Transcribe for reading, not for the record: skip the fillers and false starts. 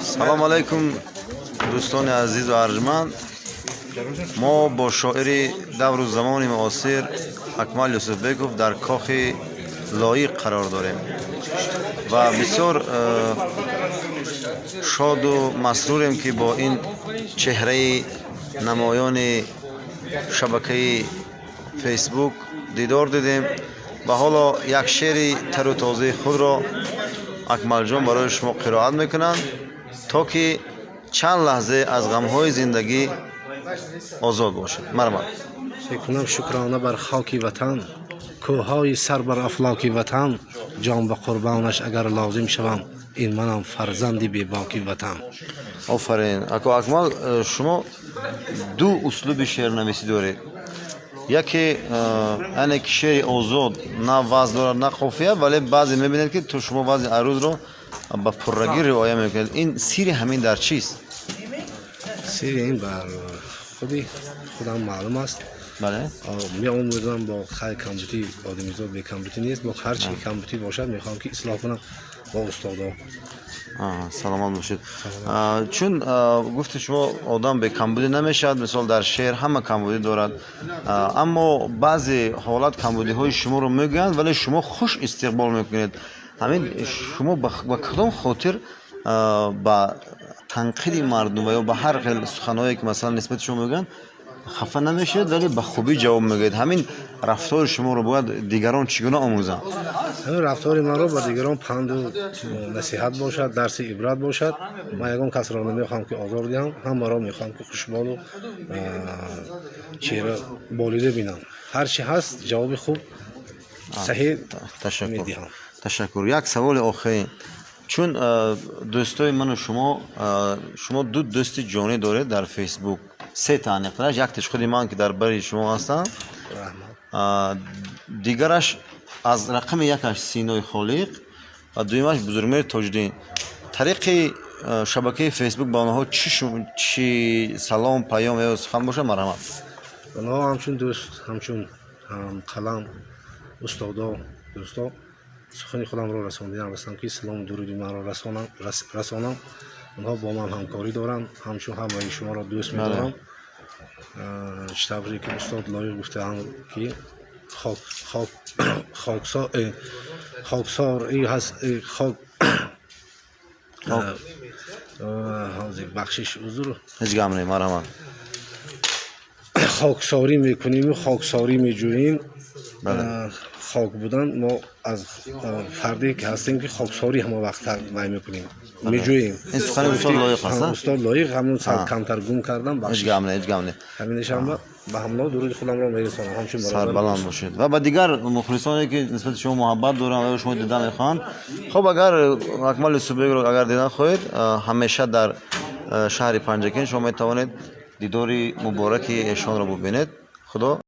Салом алайкум, дӯстони азизу арҷманд. Мо бо шоири давру замони муосир Акмал Юсуфбеков дар кохи Лоиқ қарор дорем ва бисёр шоду масрурем, ки бо ин чеҳраи намоёни шабакаи Фейсбук дидор дидем. Ва ҳоло як шеъри тару тозаи худро Акмалҷон барои шумо қироат мекунанд, то ки чанд лаҳзе аз ғамҳои зиндагӣ озод бошед. Марҳамат. Мекунам шукрона бар хоки ватан, кӯҳҳои сар бар афлоки ватан. Ҷон ба қурбонаш агар лозим шавам, ин манам, фарзанди бебоки ватан. Офарин, ако Акмал. Шумо ду услуби шеърнависӣ доред: яке, яъне ки шеъри озод, на вазн дорад, на қофия, вале баъзе мебинед, ки ту шумо вазни арӯзро ба пуррагӣ риоя мекунед. Ин сирри ҳамин дар чист? Сирри ин бар худи худам маълум аст. Меомӯзам бо хай камбудӣ. Одамизод бекамбудӣ нест. Бо ҳар чи камбудӣ бошад, мехоҳам, ки ислоҳ кунам бо устодо. Саломат бошед. Чун гуфти шумо, одам бекамбудӣ намешавад. Мисол, дар шеър ҳама камбудӣ дорад, аммо баъзе ҳолат камбудиҳои шуморо мегӯянд, вале шумо хуш истиқбол мекунед. Ҳамин шумо ба кадом хотир ба танқиди мардум ва ё ба ҳар хел суханҳое, ки масалан нисбати шумо мегӯянд, хафа намешавед, вале ба хубӣ ҷавоб мегӯед? Ҳамин рафтори шуморо бояд дигарон чӣ гуна омӯзанд? Ҳамин рафтори манро ба дигарон панду насиҳат бошад, дарси ибрат бошад. Ман ягон касро намехоҳам, ки озор диҳам. Ҳамаро мехоҳам, ки хушболу чеҳра болида бинам. Ҳар чи ҳаст, ҷавоби хуб, саҳеҳ Ташаккур. медиҳам. Ташаккур. Як саволи охирин. Чун дӯстои ману шумо, шумо ду дӯсти ҷонӣ доред дар Фейсбук, се та аниқтараш, якташ худи ман, ки дар бари шумо ҳастам. Раҳмат. Дигараш аз рақами якаш Синои Холиқ ва дуюмаш Бузургмери Тоҷиддин. Тариқи шабакаи Фейсбук ба онҳо чӣ салом, паём ё сухан бошад, марҳамат. Онҳо ҳамчун дӯст, ҳамчун ҳамқалам, устодо, дӯсто, сухани худамро расондидан ҳастам, ки салому дуруди манро расонам. Онҳо бо ман ҳамкорӣ доранд. Ҳамчун ҳамаи шуморо дӯст медорам. Чӣ тавре ки устод Лоиқ гуфтаанд, ки хоксор ҳаст, хок. Ҳозир, бахшиш, узр. Ҳеҷ гап не, марҳамат. Хоксорӣ мекунему хоксорӣ меҷӯем. Хок будан мо аз фарде ки ҳастем, ки хоксорӣ ҳама вақт вай мекунем, меҷӯем. Ин сухани устод Лоиқ аст, а? Устод Лоиқ ҳамун камтар гум кардам. Ҳеҷ бахшиш. гап не, ҳеҷ гап не. Ҳаминашам ба ҳамно дуруди худамро мерасонам ҳамчун бародар. Сарбаланд бошед. Ва ба дигар мухлисоне, ки нисбати шумо муҳаббат доранд ва шумо дидан мехоҳанд. Хуб, агар Акмал Юсуфбекро агар дидан хоҳед, ҳамеша дар шаҳри Панҷакент шумо метавонед дидори мубораки эшонро бубинед. Худо.